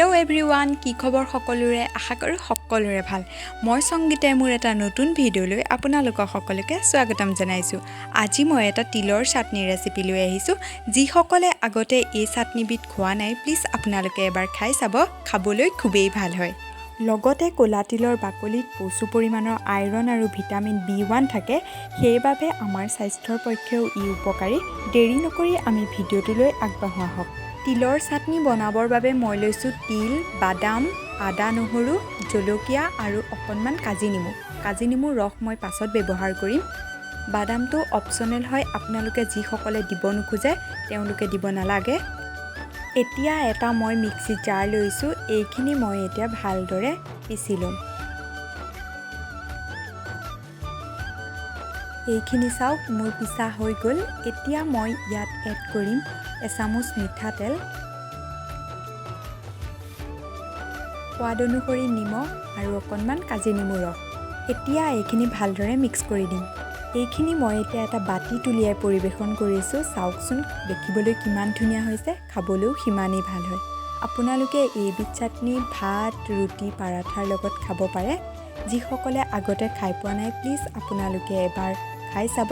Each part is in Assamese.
হেল্ল' এভৰিৱান, কি খবৰ সকলোৰে? আশা কৰোঁ সকলোৰে ভাল। মই সংগীতাই মোৰ এটা নতুন ভিডিঅ'লৈ আপোনালোকক সকলোকে স্বাগতম জনাইছোঁ। আজি মই এটা তিলৰ চাটনি ৰেচিপি লৈ আহিছোঁ। যিসকলে আগতে এই চাটনিবিধ খোৱা নাই, প্লিজ আপোনালোকে এবাৰ খাই চাব। খাবলৈ খুবেই ভাল হয়। লগতে ক'লা তিলৰ বাকলিত প্ৰচুৰ পৰিমাণৰ আইৰণ আৰু ভিটামিন বি 1 থাকে, সেইবাবে আমাৰ স্বাস্থ্যৰ পক্ষেও ই উপকাৰী। দেৰি নকৰি আমি ভিডিঅ'টোলৈ আগবাঢ়ো আহক। তিলৰ চাটনি বনাবৰ বাবে মই লৈছোঁ তিল, বাদাম, আদা, নহৰু, জলকীয়া আৰু অকণমান কাজি নেমু। কাজি নেমুৰ ৰস মই পাছত ব্যৱহাৰ কৰিম। বাদামটো অপশ্যনেল হয়, আপোনালোকে যিসকলে দিব নোখোজে তেওঁলোকে দিব নালাগে। এতিয়া এটা মই মিক্সি জাৰ লৈছোঁ। এইখিনি মই এতিয়া ভালদৰে পিচি ল'ম। এইখিনি চাওক, মোৰ পিচা হৈ গ'ল। এতিয়া মই ইয়াত এড কৰিম এচামুচ মিঠাতেল, সোৱাদ অনুসৰি নিমখ আৰু অকণমান কাজি নেমু ৰস। এতিয়া এইখিনি ভালদৰে মিক্স কৰি দিম। এইখিনি মই এতিয়া এটা বাতিত উলিয়াই পৰিৱেশন কৰিছোঁ। চাওকচোন, দেখিবলৈ কিমান ধুনীয়া হৈছে, খাবলৈও সিমানেই ভাল হয়। আপোনালোকে এইবিধ চাটনি ভাত, ৰুটি, পাৰাঠাৰ লগত খাব পাৰে। যিসকলে আগতে খাই পোৱা নাই, প্লিজ আপোনালোকে এবাৰ খাই চাব।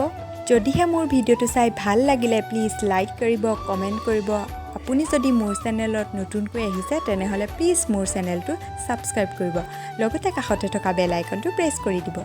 যদিহে মোৰ ভিডিঅ'টো চাই ভাল লাগিলে, প্লিজ লাইক কৰিব, কমেণ্ট কৰিব। আপুনি যদি মোৰ চেনেলত নতুনকৈ আহিছে, তেনেহ'লে প্লিজ মোৰ চেনেলটো ছাবস্ক্ৰাইব কৰিব, লগতে কাষতে থকা বেল আইকনটো প্ৰেছ কৰি দিব।